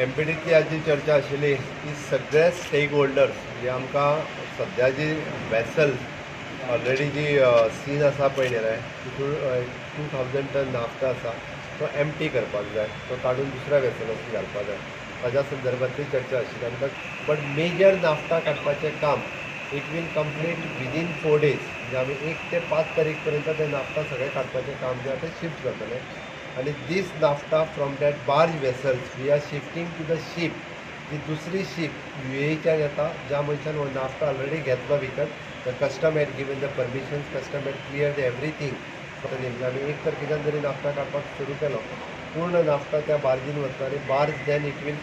एमपीटींतली आज जी चर्चा आशिल्ली ती सगळे स्टेक होल्डर्स म्हणजे आमकां सद्या जी वेसल ऑलरेडी जी सीन आसा पळय न्ही तितून 2000 टन नाफ्ता आसा तो एम्प्टी करपाक जाय, तो काडून दुसऱ्या वेसलांत घालपाक जाय, ताज्या संदर्भांतली चर्चा आशिल्ली. आनी बट मेजर नाफ्ता काडपाचें काम it will complete within 4 days. म्हणजे आमी 1 ते 5 तारीख पर्यंत ते नाफ्ता सगळें काडपाचें काम जें आसा तें शिफ्ट करतले. आनी this naphtha from that barge vessels we are shifting to the ship. जी दुसरी शीप युएईच्यान येता, ज्या मनशान हो नाफ्ता ऑलरेडी घेतलो विकत, the custom had given the permissions, custom had clear the everything. म्हणजे आमी 1 तारखेच्यान जरी नाफ्ता काडपाक सुरू केलो, पूर्ण नाफ्ता त्या बार्जीन वतलो आनी barge then it will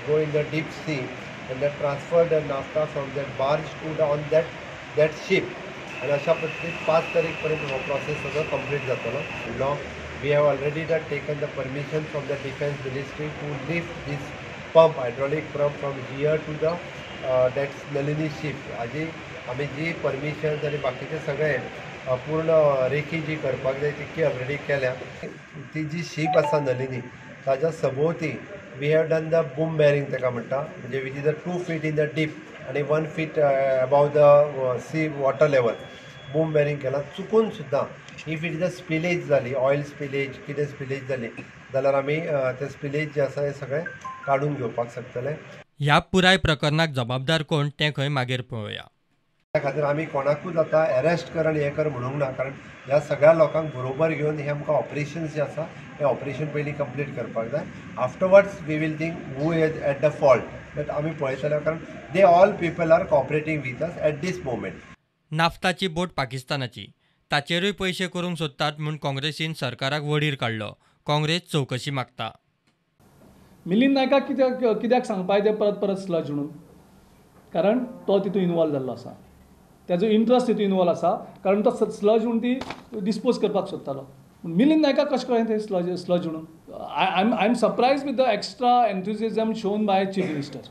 go in the deep sea and that transfer the naphtha from that barge to the on that ship. आनी अशा पद्दतीन 5 तारीख पर्यंत हो प्रोसेस सगळो कंप्लीट जातलो. We have already taken the permission from the Defense Ministry to lift this pump, hydraulic pump from here to the that Nalini ship. हाजी आमी जी परमिशन्स आनी बाकीचे सगळे पूर्ण रेखी जी करपाक जाय तितकी ऑलरेडी केल्या. ती जी शीप आसा नलिनी ताज्या सभोवती we have done the boom bearing ताका म्हणटा, म्हणजे which is a 2 feet in the deep आनी 1 feet above the sea water level boom bearing केला. चुकून सुद्दां if it is a spillage जाली, ऑयल स्पिलेज कितें स्पिलेज जाली जाल्यार आमी तें स्पिलेज जें आसा हें सगळें काडून घेवपाक शकतले. ह्या पुराय प्रकरणाक जबाबदार कोण तें खंय मागीर पळोवया. त्या खातीर आमी कोणाकूच आतां एरेस्ट कर आनी हें कर म्हणूंक ना, कारण ह्या सगळ्या लोकांक बरोबर घेवन हें आमकां ऑपरेशन्स जें आसा हें ऑपरेशन पयलीं कंप्लीट करपाक जाय. Afterwards we will think who is at the fault that आमी पळयतले, कारण they all people are cooperating with us at this moment. नाफ्ताची बोट पाकिस्तानाची, ताचेरूय पयशे करूंक सोदतात म्हूण काँग्रेसीन सरकाराक वडीर काडलो. काँग्रेस चवकशी मागता. मिलिंद नायकाक कित्याक सांगपाक तें परत परत स्लज म्हणून, कारण तो तितून इनवॉल्व जाल्लो आसा, ताजो इंट्रस्ट तितून इनवॉल्व आसा, कारण तो स्लज म्हणून ती डिस्पोज करपाक सोदतालो. मिलिंद नायकाक कशें कळ्ळें तें स्लज म्हणून? I am surprise with the extra enthusiasm shown by chief minister.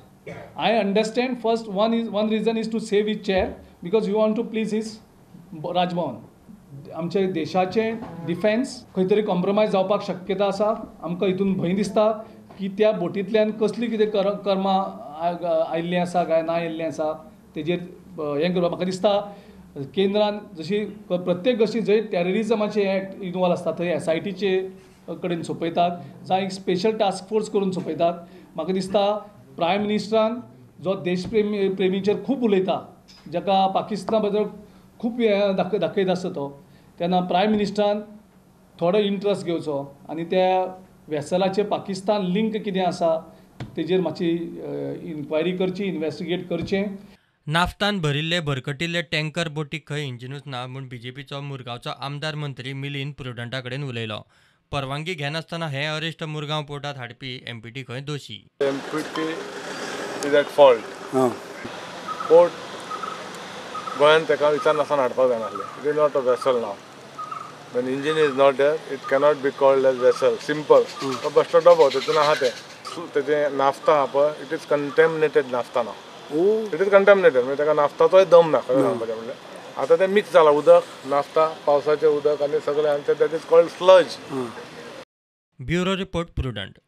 I understand first one reason is to save his chair because you want to please his Raj Bhavan. आमच्या देशाचें defence खंय तरी compromise जावपाक शक्यता आसा. आमकां हितून भंय दिसता की त्या बोटींतल्यान कसली कितें कर्मां आयिल्लीं आसा काय ना आयिल्लीं आसा तेजेर हें करपाक. म्हाका दिसता केंद्रान जशी प्रत्येक गोश्टी जंय टेररिजमाचे एक्ट इनवॉल्व आसता थंय एसआयटीचे कडेन सोंपयतात, जावं एक स्पेशल टास्क फोर्स करून सोंपयतात. म्हाका दिसता प्रायम मिनिस्टरान जो देशप्रेमी प्रेमीचेर खूब उलयता, जाका पाकिस्ताना बद्दल खूब हें दाखयत आसता तो, तेन्ना प्रायम मिनिस्टरान थोडो इंट्रस्ट घेवचो आनी त्या वेसलाचें पाकिस्तान लिंक कितें आसा तेजेर मातशी इन्क्वायरी करची, इन्वेस्टिगेट करचें. नाफ्तान भरिल्ले भरकटिल्ले टँकर बोटीक खंय इंजिनूच ना म्हूण बीजेपीचो मुरगांवचो आमदार मंत्री मिलिंद प्रुडंटा कडेन उलयलो. परवानगी घेनासतना हे अरेस्ट मुरगांव पोर्टात हाडपी एमपीटी खंय दोशी. MPT is at fault. Port गोंयान ताका विचारनासतना हाडपाक जायनासलें. It is not a vessel now. When engine is not there, it cannot be called as vessel. Simple. तो बेश्टो डबो तितून आहा तें तेजें नाफ्ता आहा पळय, it is contaminated naphtha now. It is contaminated म्हणजे ताका नाफ्ताचोय दम ना, खरें सांगपाचें म्हणल्यार. आतां तें मिक्स जालां उदक, नाफ्ता, पावसाचें उदक आनी सगळें, आनी that is called sludge. Bureau report, Prudent.